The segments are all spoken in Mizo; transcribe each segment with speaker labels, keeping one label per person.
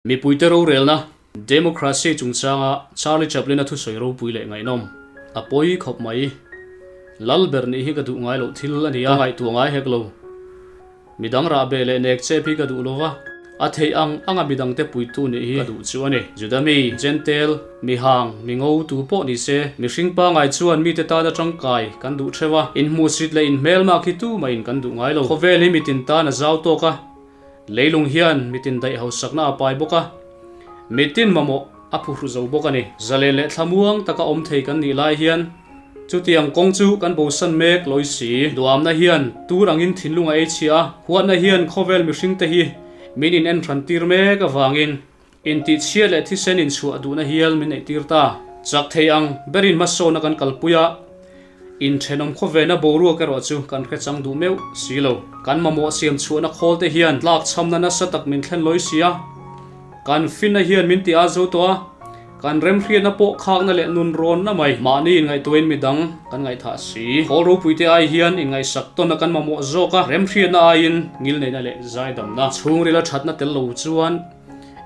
Speaker 1: Mipuite rorelna, Democracy, chungchanga Charlie Chaplin-a thusawi ropui leh ngaihnawm a pawi khawp mai. Lal ber nih hi ka duh ngai loh thil a ni a, ka ngaihtuah ngai hek lo. Midang rahbeh leh nek chep hi ka duh lo va, a theih ang anga midangte puitu nih hi ka duh chu a ni. Juda mi, Gentail, mi hang, mi ngo tu pawh ni se, mihring pangai chuan mite tana tangkai kan duh theuh a, inhmuhsit leh inhmelmak hi tumahin kan duh ngai lo. Khawvel hi mitin tan a zau tawk a, Leilung hian mitin daih hausakna a pai bawk a, mitin mamawh a phuhru zo bawk a ni. Zalen leh thlamuang taka awm thei kan nih lai hian chutiang kawng chu kan bosan mek lawi si. Duamna hian tur angin thinlung a ei chhia a, huatna hian khawvel mihringte hi min inenhran tir mek avangin intihchhiat leh thisen inchhuah duhna hial min neihtir ta. Chak thei ang berin hmasawnna kan kalpui a, Inthenawm khawvena boruak erawh chu kan hre chang duh meuh si lo. Kan mamawh siam chhuahna khawl te hian tlak chhamna nasa tak min thlen lawi si a. Kan finna hian min ti a zo tawh a, kan remhriatna pawh khakna leh nun rawnna mai. Mahni inngaihtuahin midang kan ngaihthah si. Khawl ropuite ai hian inngaihsak tawnna kan mamawh zawk a, remhriatna aiin ngilneihna leh zaidamna chhungrila thatna tel lo chuan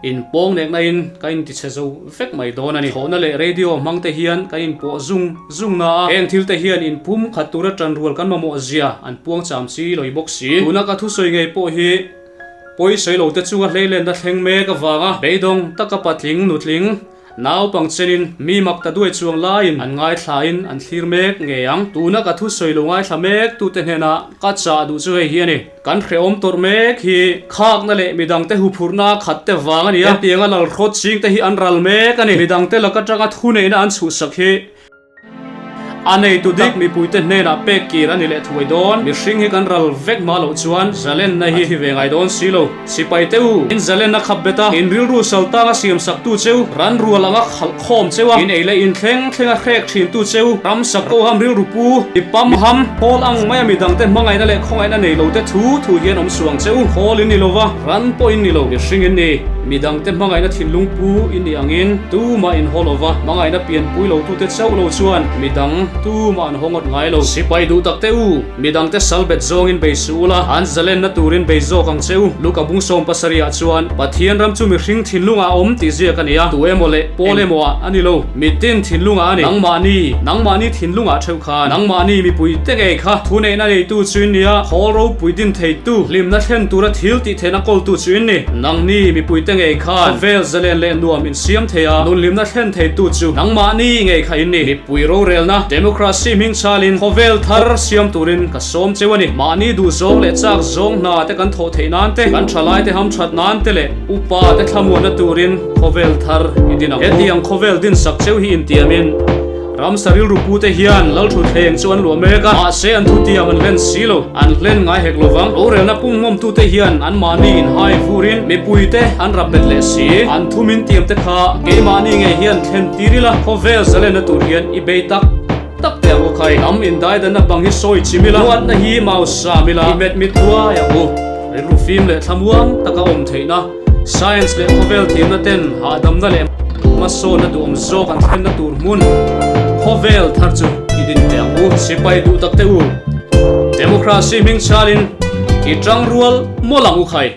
Speaker 1: In pawng nekna in ka in tichhe zo vek mai dawn a ni. Thawhna leh radio hmang te hian kan in pawh zung zung na a, heng thil te hian in pum khat tura tan rual kan mamawh zia an puang cham chi lawih bawk si. Tuna ka thusawi ngei pawh hi pawi sawi lo te chunga hleilenna thleng mek avanga beidawng taka patling nutling Naupang chenin mi mak ta duai chuang laiin an ngaithlain an thlir mek ngei ang. Tuna ka thusawi lo ngaithla mek tute hnenah ka chah duh chu hei hi a ni. Kan hrehawm tawrh mek hi khakna leh midangte huphurhna khat te vang a ni a. Hetianga lalhrawt chingte hi an ral mek a ni. Midangte laka tanga thuneihna an chhuhsak hi. A neitu dik mipuite hnenah pek kir a ni leh thuai dawn. Mihring hi kan ral vek hma loh chuan zalenna hi thi ve ngai dawn si lo. Sipai te u, in zalenna khap bet a, in rilru sal tanga siam sak tu cheu, ran rual anga khalh khawm cheu a, in ei leh in thleng thlenga hrek thin tu cheu, ram sak ko ham rilru pu, mi pam ham, khawl ang maia midangte hmangaihna leh khawngaihna nei lo te thu thu hian awm suang cheu. Khawl in ni lo va, ran pawh in ni lo, mihring in ni. Midangte hmangaihna thinlung pu in nih angin tumah in haw lo va, hmangaihna pianpui lo tute chauh lo chuan midang tumah an haw ngawt ngai lo. Sipai duh tak te u, midangte sal bet zawngin bei suh ula, an zalenna turin bei zawk ang che u. Luka bung 70 ah chuan Pathian ram chu mihring thinlungah a awm tih ziak a ni a, tu emaw leh pawl emaw ah a ni lo, mitin thinlungah a ni. Nangmahni, nangmahni thinlungah theuh khan nangmahni mipui te ngei kha thuneihna neitu chu in ni a, khawl ropui din theitu, hlimna thlen tura thil tih theihna kawltu chu in ni. Nangni mipui te ngei khan khawvel zalen leh nuam in siam thei a, nun hlimna thlen theitu chu nangmahni ngei kha in ni. Mipui rorelna, democracy hming chalin khawvel thar siam turin ka sawm cheu a ni. Mahni duh zawng leh chak zawng hna te kan thawh theih nan te, kan thalai te hamthat nan te leh upa te thlamuanna turin khawvel thar i din ang u. Hetiang khawvel dinsak cheu hi intiamin, Ramsa rilru pute hian Lalthutthleng chu an luah mek a, mahse an thutiang an hlen si lo, an hlen ngai hek lovang. Rorelna pumngawmtute hian anmahni inhai vurin mipuite an rap bet leh si. An thu min tiamte kha keimahni ngei hian thlen tir ila, khawvel zalenna tur hian i bei tak tak teh ang u khai. Ram indaidanna bang hi sawi chim ila, huatna hi mau sam ila, i met mit thuai ang u. Rilru fim leh thlamuang taka awm theihna. Science leh khawvel thiamna ten hahdamna leh hmasawnna duhawm zawk an thlenna tur hmun khawvel thar chu i din teh ang u. Sipai duh tak te u, Democracy hming chhalin i tangrual mawlh ang u khai.